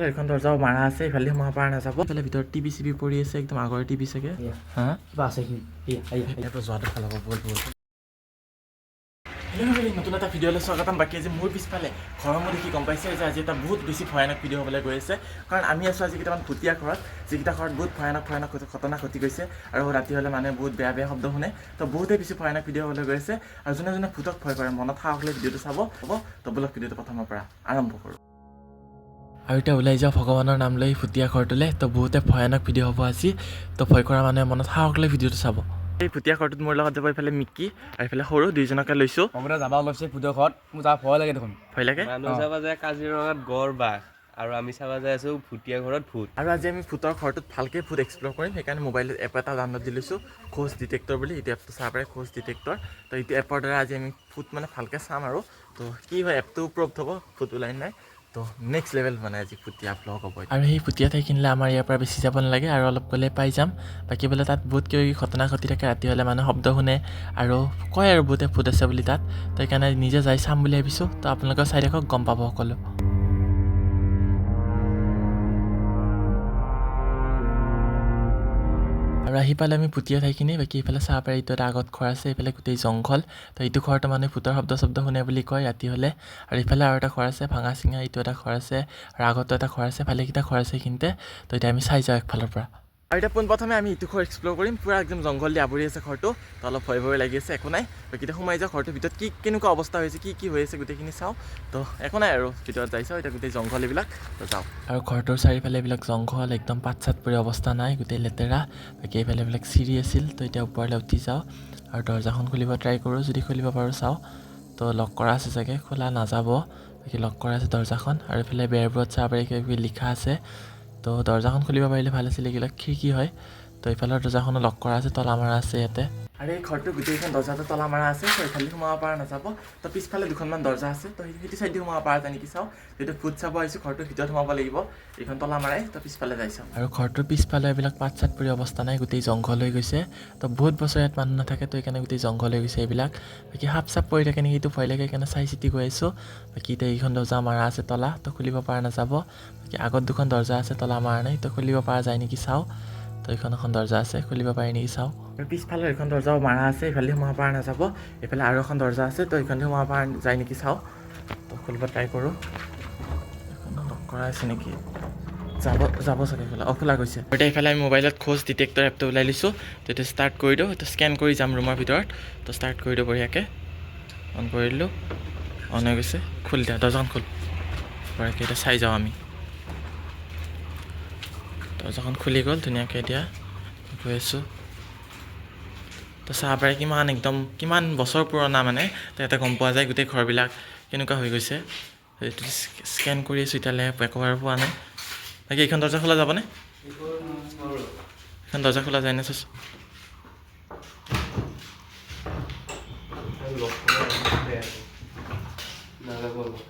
এইখন দৰ্জাও মাৰা আছে, ইফালে সোমাব পৰা নাযাব। ইফালে ভিতৰত টিভি চিভি পৰি আছে, একদম আগৰ টিভি চাগে। হা, কিবা আছে কি? ইয়াৰ পৰা যোৱাটো ভাল হ'ব। ব'ল ব'ল। হেল্ল' ফেমিলি, নতুন এটা ভিডিঅ'লৈ স্বাগতম। বাকী আজি মোৰ পিছফালে ঘৰৰ মোৰ দেখি গম পাইছে যে আজি এটা বহুত বেছি ভয়ানক ভিডিঅ' হ'বলৈ গৈ আছে, কাৰণ আমি আছোঁ আজি কেইটামান ভুটীয়া ঘৰত, যিকেইটা ঘৰত বহুত ভয়ানক ভয়ানক ঘটনা ঘটি গৈছে আৰু ৰাতি হ'লে মানুহে বহুত বেয়া বেয়া শব্দ শুনে। তো বহুতেই বেছি ভয়ানক ভিডিঅ' হ'বলৈ গৈ আছে আৰু যোনে যোনে ভূতক ভয় কৰে, মনত সাহস লৈ ভিডিঅ'টো চাব হ'ব। তো ব'লক, ভিডিঅ'টো প্ৰথমৰ পৰা আৰম্ভ কৰোঁ। আৰু এতিয়া ওলাই যাওঁ ভগৱানৰ নাম লৈ ভুটীয়া ঘৰটোলৈ। তো বহুতে ভয়ানক ভিডিঅ' হ'ব আজি, তো ভয় কৰা মানুহে মনত সাহস লৈ ভিডিঅ'টো চাব। এই ভুটীয়া ঘৰটোত মোৰ লগত যাব এইফালে মিকি আৰু এইফালে সৰু, দুইজনকে লৈছোঁ। মই যাবা ওলাইছে ভূতৰ ঘৰত, মোৰ যাব ভয় লাগে দেখোন। ভয় লাগে। মানুহ চাবা যায় কাজিৰঙাত গড় বাঘ আৰু আমি চাবা যাই আছো ভুটীয়া ঘৰত ভূত। আৰু আজি আমি ভূতৰ ঘৰটোত ভালকৈ ভূত এক্সপ্ল'ৰ কৰিম, সেইকাৰণে মোবাইলত এপ এটা ডাউনলোড দি লৈছোঁ, ঘোষ্ট ডিটেক্টৰ বুলি। এইটো এপটো চাব পাৰে, ঘোষ্ট ডিটেক্টৰ। তো এইটো এপৰ দ্বাৰা আজি আমি ভূত মানে ভালকৈ চাম আৰু তো কি হয়, এপটো প্ৰুভ হ'ব ভূত ওলাই নাই। তো নেক্সট লেভেল মানে আজি ভুটীয়া ভ্লগ হ'ব। আৰু সেই ভুটীয়া ঠাইখিনিলে আমাৰ ইয়াৰ পৰা বেছি যাব নালাগে আৰু অলপ গ'লে পাই যাম। বাকী বোলে তাত বহুত কিবা কিবি ঘটনা ঘটি থাকে, ৰাতি হ'লে মানুহে শব্দ শুনে আৰু কয় আৰু বহুতে ভূত আছে বুলি তাত। তো সেইকাৰণে নিজে যাই চাম বুলি ভাবিছোঁ। তো আপোনালোকেও চাই থাকক, গম পাব সকলো। আৰু আহি পালে আমি ভুটীয়া ঠাইখিনি। বাকী এইফালে চাব পাৰি, এইটো এটা আগত ঘৰ আছে, এইফালে গোটেই জংঘল। তো এইটো ঘৰটো মানুহে ভূতৰ শব্দ শব্দ শুনে বুলি কয় ৰাতি হ'লে। আৰু ইফালে আৰু এটা ঘৰ আছে ভাঙা চিঙা, এইটো এটা ঘৰ আছে আৰু আগতো এটা ঘৰ আছে, ভালেকেইটা ঘৰ আছে এইখিনিতে। তো এতিয়া আমি চাই যাওঁ একফালৰ পৰা। আৰু এতিয়া পোনপ্ৰথমে আমি ইটো ঘৰ এক্সপ্ল'ৰ কৰিম। পূৰা একদম জংঘল দি আৱৰি আছে ঘৰটো, তো অলপ ভয় ভয় লাগি আছে, একো নাই। বাকী এতিয়া সোমাই যাওঁ ঘৰটোৰ ভিতৰত, কি কেনেকুৱা অৱস্থা হৈছে, কি কি হৈ আছে গোটেইখিনি চাওঁ। তো একো নাই আৰু ভিতৰত যাই চাওঁ। এতিয়া গোটেই জংঘল এইবিলাক, তো যাওঁ। আৰু ঘৰটোৰ চাৰিওফালে এইবিলাক জংঘল, একদম পাত চাত পৰি অৱস্থা নাই, গোটেই লেতেৰা। বাকী এইফালে এইবিলাক চিৰি আছিল। তো এতিয়া ওপৰলৈ উঠি যাওঁ আৰু দৰ্জাখন খুলিব ট্ৰাই কৰোঁ, যদি খুলিব পাৰোঁ চাওঁ। তো লক কৰা আছে চাগে, খোলা নাযাব। বাকী লক কৰা আছে দৰ্জাখন। আৰু এইফালে বেৰবোৰত চাব পাৰি কিবা কিবি লিখা আছে। তো দৰ্জাখন খুলিব পাৰিলে ভাল আছিল, এইবিলাক খিৰিকী হয়। তো এইফালৰ দৰ্জাখনো লক কৰা আছে, তলা মাৰা আছে ইয়াতে। আৰু এই ঘৰটোৰ গোটেইখন দৰ্জাটো তলা মাৰা আছে, তো এইফালে সোমাব পৰা নাযাব। তো পিছফালে দুখনমান দৰ্জা আছে, তো সেইটো চাইডে সোমাব পৰা যায় নেকি চাওঁ। যিহেতু ভূত চাব আহিছোঁ, ঘৰটোৰ ভিতৰত সোমাব লাগিব। এইখন তলা মাৰাই, তো পিছফালে যাই চাওঁ। আৰু ঘৰটোৰ পিছফালে এইবিলাক পাত চাত পৰি অৱস্থা নাই, গোটেই জংঘল হৈ গৈছে। তো বহুত বছৰ ইয়াত মানুহ নাথাকে, তো সেইকাৰণে গোটেই জংঘল হৈ গৈছে এইবিলাক। বাকী সাপ চাপ পৰি থাকে নেকি সেইটো ভয় লাগে, সেইকাৰণে চাই চিতি গৈ আছোঁ। বাকী এতিয়া এইখন দৰ্জা মাৰা আছে তলা, তো খুলিব পৰা নাযাব। বাকী আগত দুখন দৰ্জা আছে, তলা মাৰা নাই, তো খুলিব পৰা যায় নেকি চাওঁ। তো এইখন এখন দৰ্জা আছে, খুলিব পাৰি নেকি চাওঁ। আৰু পিছফালৰ এইখন দৰ্জাও মাৰা আছে, ইফালে সোমাব পৰা নাযাব। এইফালে আৰু এখন দৰ্জা আছে, তো এইখন সোমাব পৰা যায় নেকি চাওঁ। তো খুলিব ট্ৰাই কৰোঁ। এইখনো লক কৰা আছে নেকি? যাব যাব চাগে খোলা। অঁ, খোলা গৈছে। এতিয়া এইফালে আমি মোবাইলত ঘোষ্ট ডিটেক্টৰ এপটো ওলাই লৈছোঁ। তো এতিয়া ষ্টাৰ্ট কৰি দিওঁ। এতিয়া স্কেন কৰি যাম ৰুমৰ ভিতৰত। তো ষ্টাৰ্ট কৰি দিওঁ বঢ়িয়াকৈ। অন কৰি দিলোঁ, অন হৈ গৈছে। খুলি দিয়া দৰ্জাখন, খোল বঢ়িয়াকৈ। এতিয়া চাই যাওঁ আমি। দৰ্জাখন খুলি গ'ল ধুনীয়াকৈ। এতিয়া গৈ আছোঁ। তো চাব পাৰে কিমান একদম কিমান বছৰ পুৰণা মানে, তো ইয়াতে গম পোৱা যায় গোটেই ঘৰবিলাক কেনেকুৱা হৈ গৈছে। এইটো স্কেন কৰি আছোঁ, এতিয়ালৈ একোবাৰ পোৱা নাই। বাকী এইখন দৰ্জা খোলা যাবনে? এইখন দৰ্জা খোলা যায় নে চাচোন।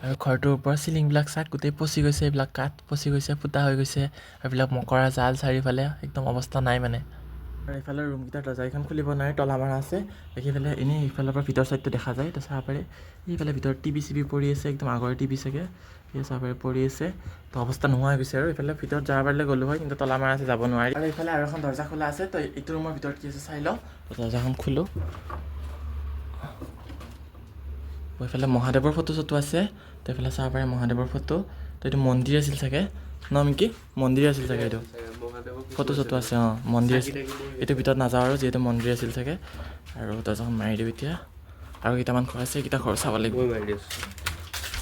আৰু ঘৰটোৰ ওপৰৰ চিলিংবিলাক চাক, গোটেই পচি গৈছে, এইবিলাক কাঠ পচি গৈছে, ফুটা হৈ গৈছে। আৰু এইবিলাক মকৰা জাল চাৰিওফালে, একদম অৱস্থা নাই মানে। আৰু এইফালৰ ৰুমকেইটাৰ দৰ্জা কেইখন খুলিব নোৱাৰি, তলা মাৰা আছে। বাকী এইফালে এনেই ইফালৰ পৰা ভিতৰ চাইডটো দেখা যায়, তো চাব পাৰে। এইফালে ভিতৰত টিভি চিভি পৰি আছে, একদম আগৰ টিভি চাগে, এই চাব পাৰে পৰি আছে। তো অৱস্থা নোহোৱা হৈ গৈছে। আৰু এইফালে ভিতৰত যাব পাৰিলে গ'লোঁ হয়, কিন্তু তলা মাৰা আছে, যাব নোৱাৰি। আৰু এইফালে আৰু এখন দৰ্জা খোলা আছে, তো এইটো ৰুমৰ ভিতৰত কি আছে চাই লওঁ। তো দৰ্জাখন খোলোঁ। এইফালে মহাদেৱৰ ফটো চটো আছে, তো এইফালে চাব পাৰে মহাদেৱৰ ফটো। তো এইটো মন্দিৰ আছিল চাগে ন মিকি? মন্দিৰ আছিল চাগে এইটো, ফটো চটো আছে। অঁ, মন্দিৰ আছিল এইটো। ভিতৰত নাযাওঁ আৰু, যিহেতু মন্দিৰ আছিল চাগে। আৰু দৰ্জাখন মাৰি দিওঁ এতিয়া। আৰু কেইটামান ঘৰ আছে, সেইকেইটা ঘৰ চাব লাগিব। মই মাৰি দি আছোঁ।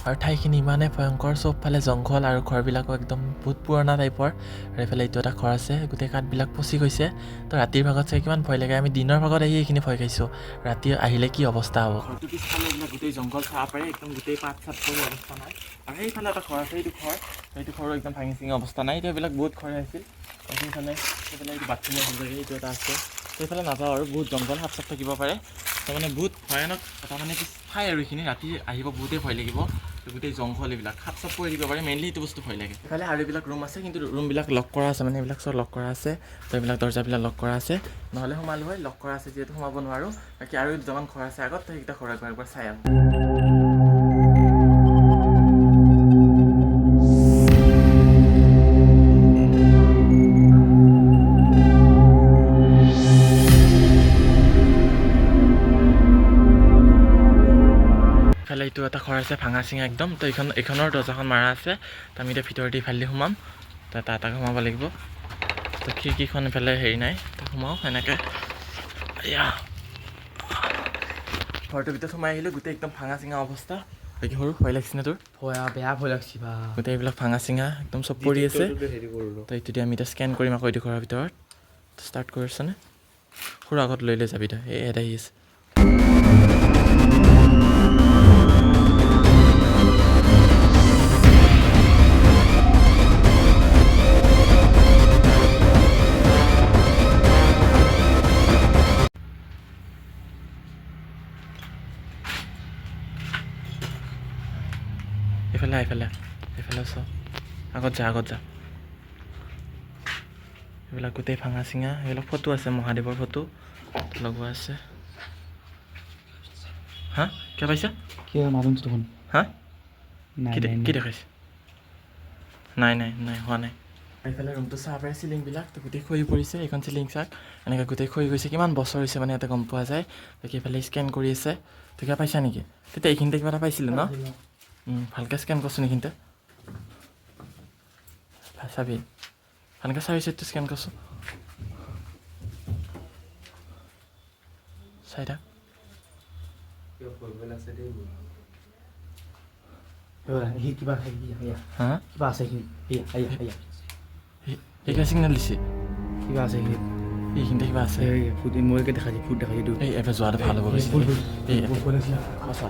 আৰু ঠাইখিনি ইমানেই ভয়ংকৰ, চবফালে জংঘল আৰু ঘৰবিলাকো একদম বহুত পুৰণা টাইপৰ। আৰু এইফালে এইটো এটা ঘৰ আছে, গোটেই কাঠবিলাক পচি গৈছে। তো ৰাতিৰ ভাগত চাগে কিমান ভয় লাগে। আমি দিনৰ ভাগত আহি এইখিনি ভয় খাইছোঁ, ৰাতি আহিলে কি অৱস্থা হ'ব। ঘৰটোৰ পিছফালে এইবিলাক গোটেই জংঘল চাব পাৰে, একদম গোটেই পাত চাত পৰি অৱস্থা নাই। আৰু সেইফালে এটা ঘৰ আছে, এইটো ঘৰ, সেইটো ঘৰো একদম ভাঙি চিঙি অৱস্থা নাই। এতিয়া এইবিলাক বহুত ঘৰ আছিল। আৰু সেইফালে এইটো বাথৰুম আছিল চাগে, এইটো এটা আছে। সেইফালে নাযাওঁ আৰু, বহুত জংঘল, সাপ চাপ থাকিব পাৰে। তো মানে বহুত ভয়ানক এটা মানে কি ঠাই আৰু এইখিনি, ৰাতি আহিব বহুতেই ভয় লাগিব। তো গোটেই জংঘল এইবিলাক, সাপ চাপ পৰি দিব পাৰে, মেইনলি এইটো বস্তু ভয় লাগে। ইফালে আৰু এইবিলাক ৰুম আছে, কিন্তু ৰুমবিলাক লক কৰা আছে, মানে এইবিলাক চব লক কৰা আছে। তো এইবিলাক দৰ্জাবিলাক লক কৰা আছে, নহ'লে সোমালোঁ হয়। লক কৰা আছে যিহেতু সোমাব নোৱাৰোঁ। বাকী আৰু দুটামান ঘৰ আছে আগত, তো সেইকেইটা ঘৰ একবাৰ একবাৰ চাই আহোঁ। আছে ভাঙা চিঙা একদম। তো এইখনৰ দৰ্জাখন মাৰা আছে। তো আমি এতিয়া ভিতৰতে ইফালেদি সোমাম। তো এটা এটাকৈ সোমাব লাগিব। তো খিৰিকীখন ইফালে হেৰি নাই, তো সোমাওঁ সেনেকৈ। এয়া ঘৰটোৰ ভিতৰত সোমাই আহিলোঁ, গোটেই একদম ভাঙা চিঙা অৱস্থা। বাকী সৰু ভয় লাগিছে নে তোৰ? ভয়, বেয়া ভয় লাগছি বা। গোটেই এইবিলাক ভাঙা চিঙা একদম চব পৰি আছে। হেৰি কৰোঁ। তো এইটো দি আমি এতিয়া স্কেন কৰিম আকৌ এইটো ঘৰৰ ভিতৰত। ষ্টাৰ্ট কৰিছেনে? সৰু আগত লৈ লৈ যাবি তই, এই ইয়াত আহি আছে। এইফালে আহ, এইফালে আহ, এইফালে চ, আগত যা, আগত যা। এইবিলাক গোটেই ভাঙা চিঙা, এইবিলাক ফটো আছে, মহাদেৱৰ ফটো লগোৱা আছে। হা, কিবা পাইছা? কিয় নাজানো দেখোন। হা, নাই। কি কি দেখাইছে? নাই নাই নাই, হোৱা নাই। এইফালে ৰুমটো চাহ পাৰে, চিলিংবিলাক তো গোটেই খহি পৰিছে। এইখন চিলিং চাক এনেকৈ গোটেই খহি গৈছে। কিমান বছৰ হৈছে মানে ইয়াতে গম পোৱা যায়। বাকী এইফালে স্কেন কৰি আছে। তই কিবা পাইছা নেকি? তেতিয়া এইখিনিতে কিবা এটা পাইছিলোঁ ন? ভালকৈ স্কেন কৰচোন এইখিনিতে। চাবি ভালকৈ, চাবি চাইডটো স্কেন কৰচোন। চাই থাক। আছে দেই মোৰ। সি কিবা এয়া হা, কিবা আছে এইখিনি, এয়া এয়া এয়া। এই কিবা চিগনেল দিছে। কিবা আছে এইখিনিত। এইখিনিতে কিবা আছে। এই ভূত, মই দেখাইছি, ভূত দেখাইছি এইটো। এই এবাৰ যোৱাটো ভাল হ'ব বেছি। ভূত, ভূত। এই ভূত আছিলে। সঁচা,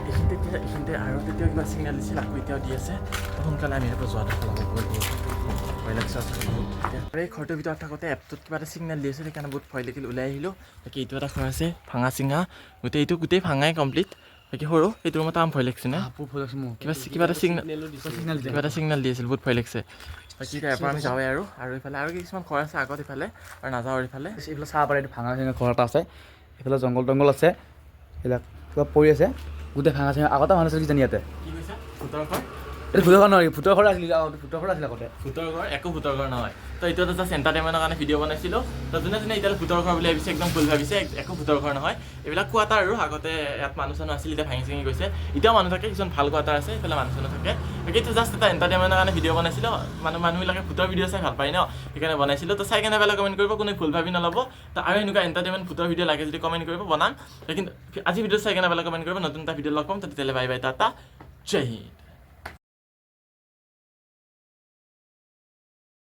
এইখিনিতে তেতিয়া এইখিনিতে আৰু তেতিয়াও কিবা চিগনেল দিছিল, আকৌ এতিয়াও দি আছে। তো সোনকালে আমি ইয়াৰ পৰা যোৱাটো ভাল হ'ব, বহুত ভয় লাগছে সঁচাকৈ বহুত এতিয়া। আৰু এই ঘৰটোৰ ভিতৰত থাকোঁতে এপটোত কিবা এটা চিগনেল দি আছিল, সেইকাৰণে বহুত ভয় লাগিল, ওলাই আহিলোঁ। বাকী এইটো এটা ঘৰ আছে ভাঙা চিঙা, গোটেই এইটো গোটেই ভাঙাই কমপ্লিট। বাকী সৰু সেইটো ৰুমত আম ভয় লাগছে নে? বহুত ভয় লাগছে মোৰ। কিবা এটা চিগনেল চিগনেলো দিছে। চিগনেল দিছে। কিবা এটা চিগনেল দি আছিল, বহুত ভয় লাগছে। বাকী এতিয়া ইয়াৰ পৰা আমি যাওঁৱেই আৰু। আৰু ইফালে আৰু কিছুমান ঘৰ আছে আগত ইফালে, আৰু নাযাওঁ আৰু ইফালে। এইফালে চাব পাৰে, এইটো ভাঙা চিঙা ঘৰ এটা আছে। এইফালে জংঘল তংঘল আছে, এইবিলাক কিবা পৰি আছে, গোটেই ভাঙা চিঙা। আগতে মানুহ আছিল কিজানি ইয়াতে। কি কৈছা? ভূতৰ ঘৰ? এইটো ভূতৰ ঘৰ নহয়, ভূতৰ ঘৰ আছিল আগতে, ভূতৰ ঘৰ আছিল আগতে। ভূতৰ ঘৰ একো ভূতৰ ঘৰ নহয়। তো এইটো এটা জাষ্ট এণ্টাৰটেইনমেণ্টৰ কাৰণে ভিডিঅ' বনাইছিলোঁ। তো যোনে যোনে এতিয়ালৈ ভূতৰ ঘৰ বুলি ভাবিছে, একদম ভুল ভাবিছে। একো ভূতৰ ঘৰ নহয়, এইবিলাক কোৱাটাৰ। আৰু আগতে ইয়াত মানুহ চানুহ আছিল, এতিয়া ভাঙি চিঙি গৈছে। এতিয়াও মানুহ থাকে, কিছুমান ভাল কোৱাটাৰ আছে, সেইফালে মানুহ চানুহ থাকে। বাকী এইটো জাষ্ট এটা এণ্টাৰটেইনমেণ্টৰ কাৰণে ভিডিঅ' বনাইছিলোঁ। মানুহবিলাকে ভূতৰ ভিডিঅ' চাই ভাল পায় ন, সেইকাৰণে বনাইছিলোঁ। তো চাই কেনে পেলাই কমেণ্ট কৰিব, কোনে ভুল ভাবি নল'ব। তো আৰু এনেকুৱা এণ্টাৰটেইনমেণ্ট ভূতৰ ভিডিঅ' লাগে যদি কমেণ্ট কৰিব, বনাম। কিন্তু আজি ভিডিঅ' চাই কেনে পেলাই কমেণ্ট কৰিব। নতুন এটা ভিডিঅ' লগ পাম, তো তেতিয়াহ'লে বাই বাই, টাটা, জয় হিন্দ।